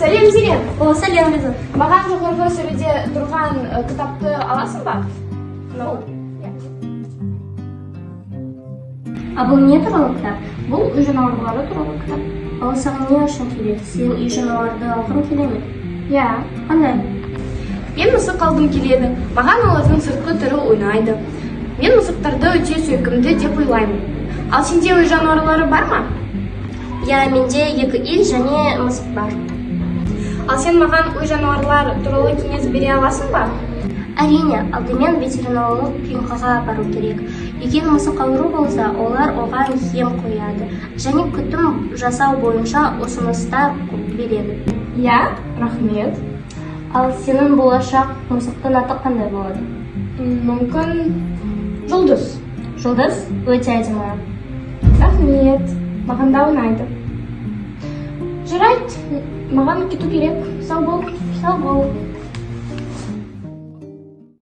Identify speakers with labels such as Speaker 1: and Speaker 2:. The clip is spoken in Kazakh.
Speaker 1: Сәлем, Зерен.
Speaker 2: О, сәлем, Лиза.
Speaker 1: Маған жоғарғы сөреде тұрған кітапты аласың ба?
Speaker 2: Мынау?
Speaker 1: Иә.
Speaker 2: А бұл не туралы кітап?
Speaker 1: Бұл үй жануарлары туралы кітап.
Speaker 2: Ал саған не үшін керек? Сен үй жануарды алғың келе ме?
Speaker 1: Иә.
Speaker 2: Қандай?
Speaker 1: Мен мысық алғым келеді. Маған олардың сыртқы түрі ұнайды. Мен мысықтарды өте сүйкімді деп ойлаймын. Ал сенде үй жануарлары бар ма?
Speaker 2: Иә, менде екі ит және мысық бар.
Speaker 1: Ал сен маған үй жануарлар туралы кеңес бере аласың ба?
Speaker 2: Әрине, алдымен ветеринарлық клиникаға бару керек. Егер мысық ауру болса, олар оған ем қояды және күтім жасау бойынша ұсыныстар береді.
Speaker 1: Иә, рахмет.
Speaker 2: Ал сенің болашақ мысықтың аты қандай болады?
Speaker 1: Мүмкін, Жұлдыз.
Speaker 2: Жұлдыз? Өте әдемі ат.
Speaker 1: Рахмет. Маған да ұнайды. Жарайды, маған кету керек. Сау бол.
Speaker 2: Сау бол.